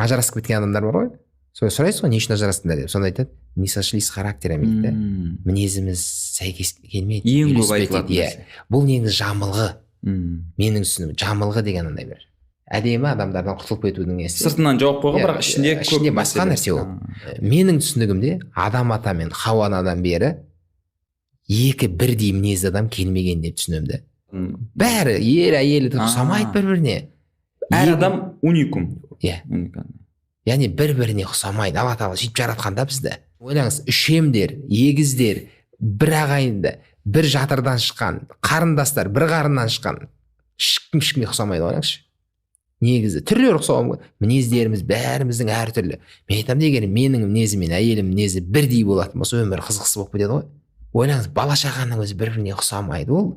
Ажырасып кеткен адамдар бар ғой, сол сұрайсыз ғой, не үшін ажырастыңдар деп. Сонда айтады: «Не сошлись характерами», — дейді да. Мінезіміз сәйкес келмейді, Ең көп үйлеспейді айтылатын дейді. Иә. нәрсе. Бұл негізі жамылғы. Менің түсінігім, жамылғы деген андай бір әдемі адамдардан құтылып кетудің несі. Сыртынан жауап қойған, Иә, бірақ ішінде көп ішінде басқа мәселе. нәрсе ол. Менің түсінігімде, Адам ата мен Хауа анадан бері екі бірдей мінезді адам келмеген деп түсінемін да. Бәрі ер әйелі ұқсамайды бір біріне. Әр адам уникум. Иә. Уникальный. Яғни бір біріне ұқсамайды. Алла Тағала сөйтіп жаратқан да бізді. Ойлаңыз, үшемдер, егіздер, бір ағайынды, бір жатырдан шыққан қарындастар, бір қарыннан шыққан, ешкім ешкімге ұқсамайды. Ойлаңызшы, негізі түрлері ұқсауы мүмкін, мінездеріміз бәріміздің әртүрлі. Мен айтамын, егер менің мінезім мен әйелімнің мінезі бірдей болатын болса, өмір қызықсыз болып кетеді ғой. Ойлаңыз, бала шағаның өзі бір біріне ұқсамайды ол.